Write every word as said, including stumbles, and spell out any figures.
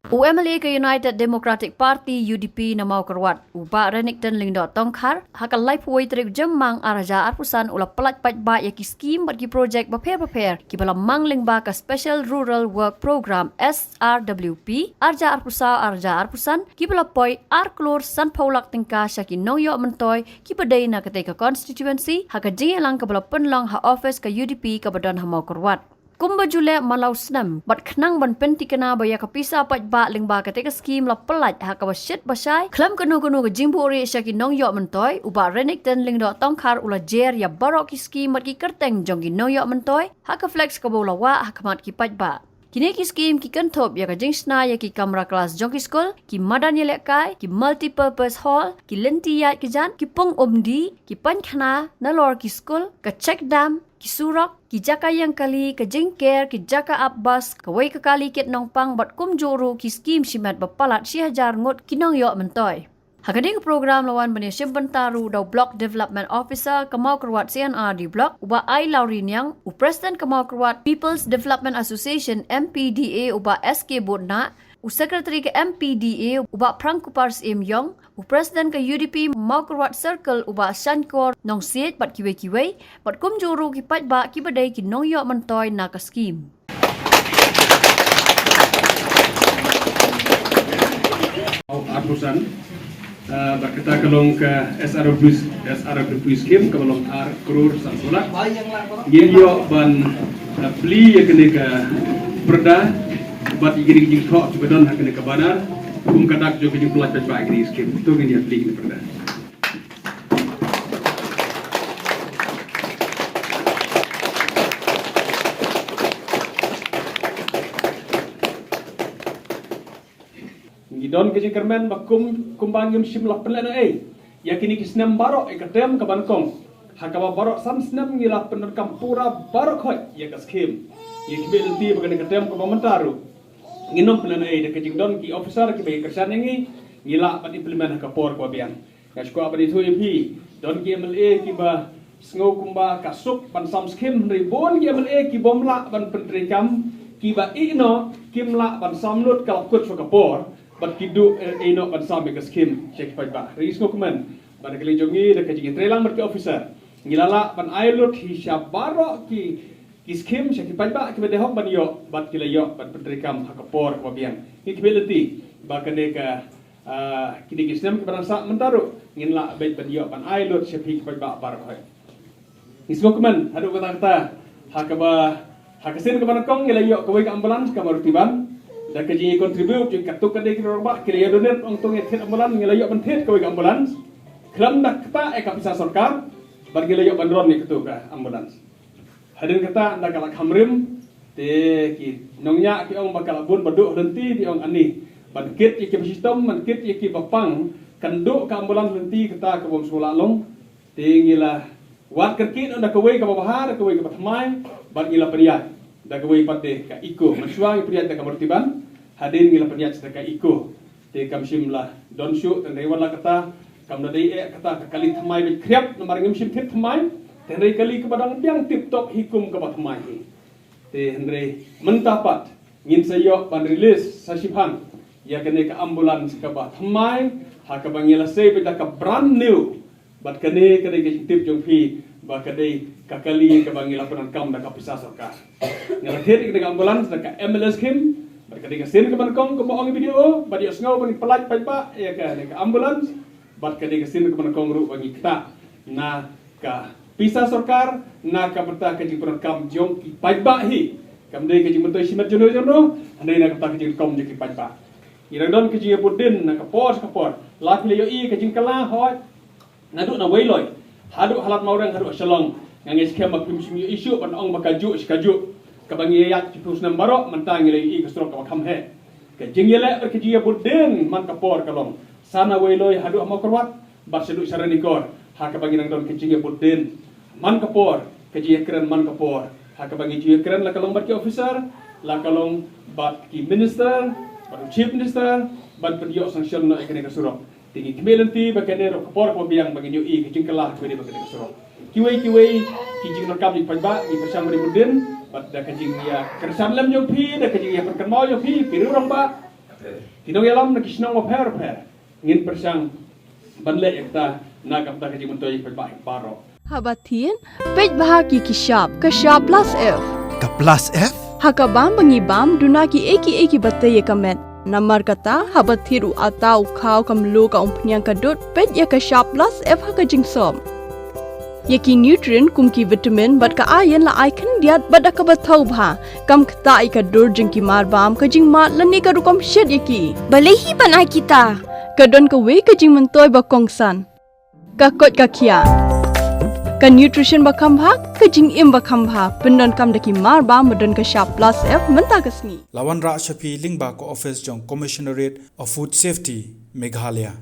U M L A ka United Democratic Party, U D P, na Mawkyrwat, u Bah Renikton Lyngdoh Tongkhar, ha ka laiphew wei tarik Jymmang ar hajar arphew san u la pyllait paidbah ïa ki skim bad ki projek bapher bapher kiba la mang lyngba ka Special Rural Work Programme, S R W P, ar hajar arphew saw ar hajar arphew san, kiba la poi ar klur sanphew lak tyngka sha ki nongïoh myntoi kiba dei na katei ka constituency, ha ka jingïalang kaba la pynlong ha office ka U D P kaba don ha Mawkyrwat. Kumba ju leh man la u snem, bad khnang ban pynthikna ba ïa ka pisa paidbah lyngba katei ka skim la pyllait ha kaba shit ba shai, khlem kano kano ka jingbuhrieh sha ki nongïoh myntoi, u Bah Renikton Lyngdoh Tongkhar u la jer ïa baroh ki skim bad ki kyrteng jong ki nongïoh myntoi ha ka flex kaba u la wah ha khmat ki paidbah. Kine ki skim ki kynthup ïa ka jingshna ïa ki kamra klas jong ki skul, ki madan ïalehkai, ki multipurpose hall, ki lynti ïaid ki jan, ki pung umdih, ki painkhana nalor ki skul, ka check dam, ki surok, ki jaka ïeng kali, ka jingker, ki jaka ap bas, kawei ka kali kit nongpang bad kumjuh ruh ki skim shimet ba palat shi hajar ngut ki nongïoh myntoi. Ha kane ka program la wan ban ïashim bynta ruh da u Block Development Officer ka Mawkyrwat C and R D Block, u Bah Ailawriñiang, u President ka Mawkyrwat People's Development Association, M P D A, u Bah S K Budnah, u Secretary ka M P D A, u Bah Prangkupar Syiem Ïong, u President ka U D P Mawkyrwat Circle, u Bah Shangkor Nongsiej bad kiwei kiwei, bad kumjuh ruh ki paidbah kiba dei ki nongïoh myntoi na ka skim. Arphew san, ah, bad kata ka long ka S R W P, S R W P scheme kaba long ar klur sanphew lak. Ngi ïoh ban, ah, plie ïa kane ka pyrda bad ïa kine ki jingthoh kiba don ha kane ka banner kum ka dak jong ka jingpyllait paidbah ïa kane ka skim. To ngin ïa plie ïa kane ka pyrda. Ngi don ka jingkyrmen ba kum, kumba ngim shym la pynlehnohei ïa kine ki snem baroh ïa ka term kaba nyngkong, ha kaba baroh san snem ngi la pyndonkam pura baroh khoit ïa ka skim. Ngi khmih lynti ba kane ka term kaba mynta ruh ngin ym pynlehnohei, da ka jingdon ki officer kiba ïakyrshan ïa ngi, ngi lah ban implement ha ka por kaba biang. Nga sngewkwah ban ïathuh ïa phi, don ki M L A kiba sngew kumba ka suk ban sam skim, hynrei bun ki M L A ki bym lah ban pyntreikam, kiba ïeh noh, kim lah ban sam lut, ka la kut sha ka por bad ki duh, eh, ïeh noh ban sam ïa ka skim sha ki paidbah. Hynrei sngew kumne, bad da ka liang jong ngi, da ka jingïatreilang bad ki officer, ngi la lah ban ai lut hi sha baroh ki, ki skim sha ki paidbah kiba dei hok ban ïoh, bad ki la ïoh ban pyntreikam ha ka por kaba biang. Ngi khmih lynti ba kane ka Ah, kine ki snem kiba dang sah mynta ruh ngin lah beit ban ïoh ban ai lut sha phi ki paidbah baroh khoit. Ngi sngewkmen haduh katta katta, ha kaba, ha ka sien kaba nyngkong ngi la ïoh kawei ka ambulance ka Maruti van. Da ka jingcontribute jong katto katne ki rangbah ki la ïa donate, ong to ngin thied ambulance, ngi la ïoh ban thied kawei ka ambulance. Khlem da ktah ïa ka pisa sorkar, bad ngi la ïoh ban ron ïa katto ka ambulance. Hadien kata, ynda ka la kham rim, te ki nongñiah ki ong ba ka la bun ba duh lynti, te ong ani ban kit ïa kiba shitom, ban kit ïa kiba pang, kan duh ka ambulance lynti kata ka bym sngewlah long. Te ngi la wad kyrkieh noh da kawei kaba bha, da kawei kaba thymmai, bad ngi la pynïaid da kawei pat de ka Eeco. Mynshuwa ngi pynïaid da ka Maruti van, hadien ngi la pynïaid da ka Eeco. Te kam shym la don shuh, te hynrei wat la kata, kam da dei eh kata ka kali thymmai beit khriat, namar ngim shym thied thymmai, te hynrei kali kaba dang biang tip top hi kum kaba thymmai hi. Te hynrei mynta pat ngin sa ïoh ban release sa shiphang ïa kane ka ambulance kaba thymmai, ha kaba ngi la sei beit da ka brand new. Bad kane ka dei ka jingtip jong phi ba ka dei ka kali kaba ngi la pyndonkam da ka pisa sorkar. Ngi la thied ïa kane ka ambulance da ka M L A scheme, bad ka dei ka sien kaba nyngkong kumba ong i B D O, bad ïohsngew ba ngi pyllait paidbah ïa kane ka ambulance, bad ka dei ka sien kaba nyngkong ruh ba ngi ktah na ka pisa sorkar, na ka bynta ka jingpyndonkam jong ki paidbah hi. Kam dei ka jingmyntoi shimet jong no jong no, hynrei na ka bynta ka jingdonkam jong ki paidbah. Ngi dang don ka jingïabud dien na ka por sha ka por. La phi la ïohi ka jingkylla hoi naduh na Weiloi haduh ha Lad Mawreng haduh ha Shillong. Nga ngeit skhem ba phim shym ïohi shuh ban ong ba kajuh shi kajuh. Kaba ngi ïaid shiphew snem baroh, mynta ngi la ïohi ka surok kaba kham heh. Ka jingïaleh bad ka jingïabud dien man ka por ka long sa na Weiloi haduh ha Mawkyrwat, bad shaduh sha Ranikor, ha kaba ngi dang don ka jingïabud dien man ka por, ka jingïakren man ka por, ha kaba ngi ju ïakren la ka long bad ki officer, la ka long bad ki minister, bad u chief minister, ban pynïoh sanction noh ïa kane ka surok. Te ngi khmih lynti ba kane ruh ka por kaba biang ba ngin ïohi ka jingkylla kaba dei bad kane ka surok. Kiwei kiwei ki jingdonkam jong ki paidbah ngi pyrshang ban ïabud dien, bad da ka jingïakyrshan lem jong phi, da ka jingïapynkynmaw jong phi, phi riew rangbah, Ki nongïalam na ki shnong bapher bapher ngin pyrshang ban leh ïa kata na ka bynta ka jingmyntoi ïa ki paidbah baroh. Haba thied, peit bha ki ki shap, ka shap plus F. Ka plus F? Ha ka bam ba ngi bam, duna ki ei ki ei kiba tei ïa ka met. Namar kata, haba thied u atta, u khaw, ka mluh, ka umphniang, ka dud, peit ïa ka shap plus F ha ka jingsop. Ïa ki nutrient kum ki vitamin bad ka iron la ai khyndiat bad da kaba thaw bha. Kam ktah ïa ka dur jong ki mar bam, ka jingmad lane ka rukom shet ïa ki. Balei hi ban ai kita? Ka don kawei ka jingmyntoi ba kongsan. Ka koit ka khiah. Ka nutrition ba kham bha, ka jingim ba kham bha. Pyndonkam da ki mar bam ba don ka shap plus F mynta ka sngi. La wanrah sha phi lyngba ka office jong Commissionerate of Food Safety, Meghalaya.